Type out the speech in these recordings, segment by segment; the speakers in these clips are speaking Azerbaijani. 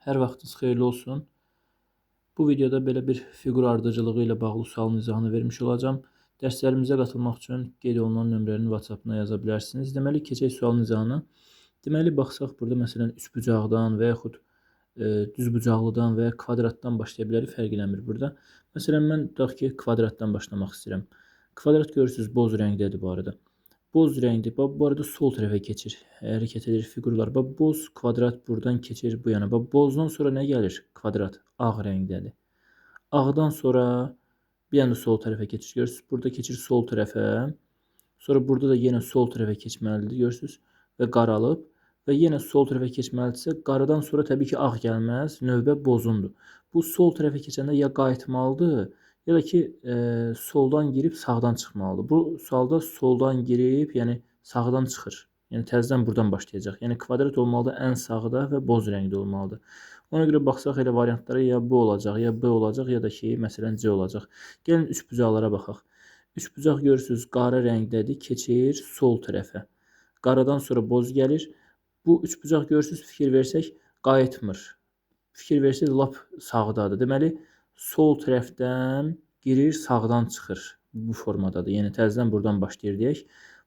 Hər vaxtınız xeyirli olsun. Bu videoda belə bir fiqur ardıcılığı ilə bağlı sualın izahını vermiş olacağam. Dərslərimizə qatılmaq üçün qeyd olunan nömrənin WhatsApp-ına yaza bilərsiniz. Deməli, keçək sualın izahına. Deməli, baxsaq burada məsələn üçbucaqdan və yaxud düzbucaqlıdan və ya kvadratdan başlaya bilərik, fərq eləmir burada. Məsələn, mən tutaq ki, kvadratdan başlamaq istəyirəm. Kvadrat görürsünüz, boz rəngdədir bu arada. Boz rəngdir. Bax, bu arada sol tərəfə keçir. Hərəkət edir fiqurlar. Bax, boz kvadrat buradan keçir bu yana. Bax, bozdan sonra nə gəlir? Kvadrat ağ rəngdədir. Ağdan sonra bir yana sol tərəfə keçir. Görürsünüz, burada keçir sol tərəfə. Sonra burada da yenə sol tərəfə keçməlidir. Görürsünüz və qaralıb. Və yenə sol tərəfə keçməlidirsə, qaradan sonra təbii ki, ağ gəlməz. Növbə bozundur. Bu sol tərəfə keçəndə ya qayıtmalıdır, ya da ki, soldan girib sağdan çıxmalıdır. Bu sualda soldan girib, yəni sağdan çıxır. Yəni təzədən buradan başlayacaq. Yəni kvadrat olmalıdır ən sağda və boz rəngdə olmalıdır. Ona görə baxsaq elə variantlara ya bu olacaq, ya B olacaq, ya da ki, məsələn C olacaq. Gəlin üçbucaqlara baxaq. Üçbucaq görürsünüz qara rəngdədir, keçir sol tərəfə. Qaradan sonra boz gəlir. Bu üçbucaq görürsünüz, fikir versək qayıtmır. Fikir versək lap sağdadır. Deməli, sol tərəfdən girir, sağdan çıxır. Bu formadadır. Yəni təzədən buradan başlayır deyək.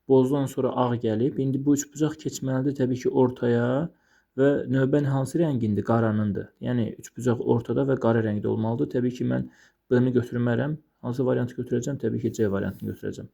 Bozdan sonra ağ gəlib. İndi bu üçbucaq keçməlidir təbii ki, ortaya və növbənin hansı rəngindir? Qaranındır. Yəni üçbucaq ortada və qara rəngdə olmalıdır. Təbii ki, mən B-ni götürmərəm. Hansı variantı götürəcəm? Təbii ki, C variantını götürəcəm.